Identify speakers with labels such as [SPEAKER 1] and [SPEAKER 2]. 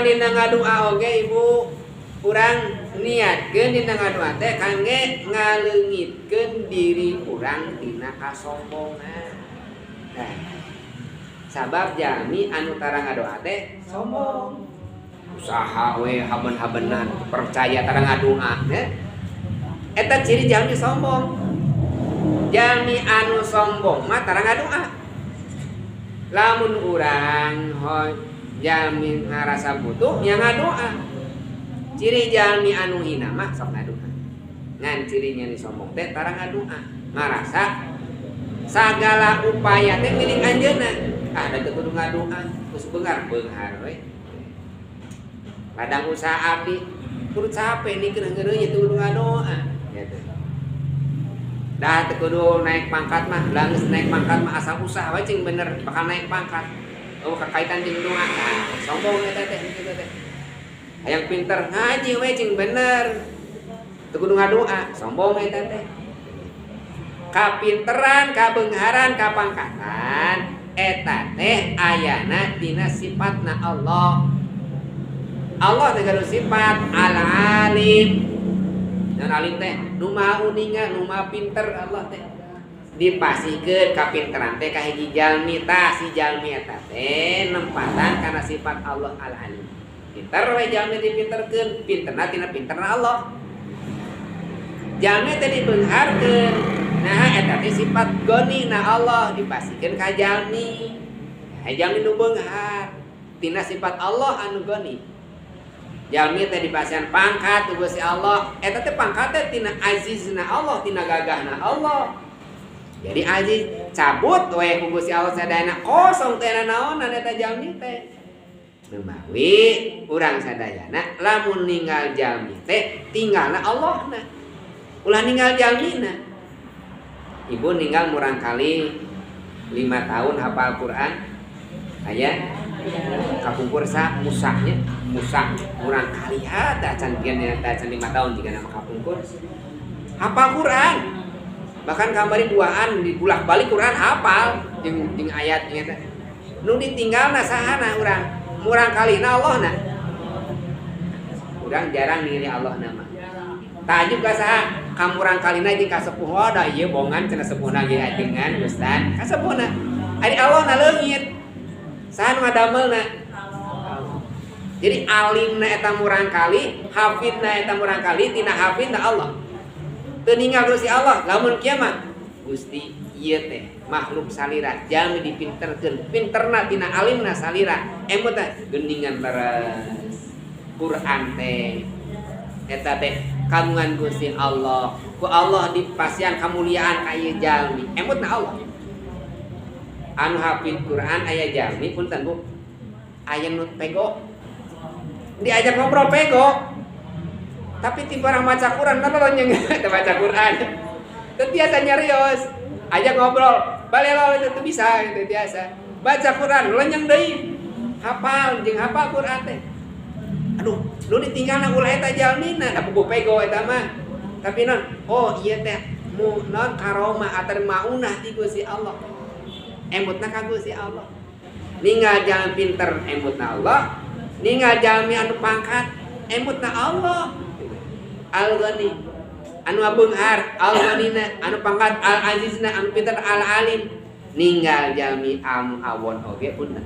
[SPEAKER 1] Urang dina ngadua oge, Ibu, urang niatkeun dina ngadua teh kangge ngaleungitkeun diri urang tina kasombongan. Nah, sabab jalmi anu tara ngadoa teh sombong. Usaha we haben-habenan, percaya tara ngadoa ya. Eta ciri jalmi sombong. Jalmi anu sombong mah tara ngadoa. Lamun urang jalmi ngarasa butuh nya ngadoa. Ciri jalmi anu hina mah sok ngadoa. Ngan cirinya ni sombong teh tara ngadoa, ngarasa sagala upaya teh milik anjeunna. Ah, da teu kudu ngadoa, geus beunghar beunghar we. Ladang usaha abdi kudu capek nih keureuh-keureuh teu kudu ngadoa gitu. Dah teu kudu naik pangkat mah, lah geus naik pangkat mah asal usaha we cing bener bakal naik pangkat. Oh, kakaitan jeung doa. Nah, sombong eta teh kitu teh. Hayang pinter ngaji we cing bener. Teu kudu ngadoa, sombong eta teh. Kapinteran, kabeungharan, kapangkatan eta teh ayana dina sifatna Allah. Allah teh gaduh sifat al-alim. Dan alim teh nu maha uninga, nu maha pinter Allah teh. Dipasihkeun kapinteran teh ka hiji jalmi, tah si jalmi eta teh nempatan kana sifat Allah al-alim. Pinter we jalmi dipinterkeun, pinterna tina pinterna Allah. Jalmi teh dibeungharkeun. Nah, eta teh sifat goni na Allah dipasihkeun ka jalmi. Nah, jalmi nu beunghar tina sifat Allah anu goni. Jalmi teh dipasihan pangkat ku Gusti Allah, eta teh pangkat teh tina azizna Allah, tina gagahna Allah. Jadi aziz cabut we ku Gusti Allah sadayana, kosong teh naonan eta jalmi teh. Numawi urang sadayana lamun ninggal jalmi teh tinggalna Allahna. Ulah ninggal jalmina. Ibu ninggal murang kali 5 tahun hafal Quran. Aya kapungkur sa musanya musa murang kali ada can kian eta can 5 tahun jika nama kapungkur hafal Quran. Bahkan kamari duaan dibulak balik Quran hafal jeung jeung ayat jeung eta. Nu ditinggalna sahana urang? Murang kalina Allahna. Urang jarang ningali Allah nama. Tajub ka saha? Ka murang kalina jeung ka sepuh, oh da ieu bongan cenah sepuhna ge ajengan Ustaz. Ka sepuhna. Ari Allah na leungit. Saha nu ngadamelna? Jadi alimna eta murang kali, hafidna eta murang kali, tina hafidna Allah. Teu ninggal Gusti Allah, lamun kieu mah Gusti ieu teh makhluk salira, jalmi dipinterkeun, pinterna tina alimna salira. Emut teh geuningan leres. Quran teh eta teh kagungan Gusti Allah. Ku Allah dipasihan kamuliaan ka ieu jalmi. Emutna Allah. Anu hafid Quran aya jalmi punten Bu. Aya nu pego. Diajak ngobrol pego. Tapi tiba orang maca Quran, nolonyeng teu baca Quran. Teu biasa nyarios. Ajak ngobrol, balelo itu tuh bisa itu biasa. Baca Quran, lenyeng deui. Hafal jeung hafal Quran teh. Aduh, lu ditinggalna ulah eta jalmina, da puguh pego eta mah. Tapi non, oh ieu teh mu non karomah atau maunah ti Gusti Allah. Emutna ka Gusti Allah. Ninggal jalan pinter emutna Allah, ninggal jalmi anu pangkat emutna Allah. Al-Ghani anu beunghar, Al-Ghanina anu pangkat, Al-Azizna anu pinter, Al-Alim. Ninggal jalmi anu awon oge punten.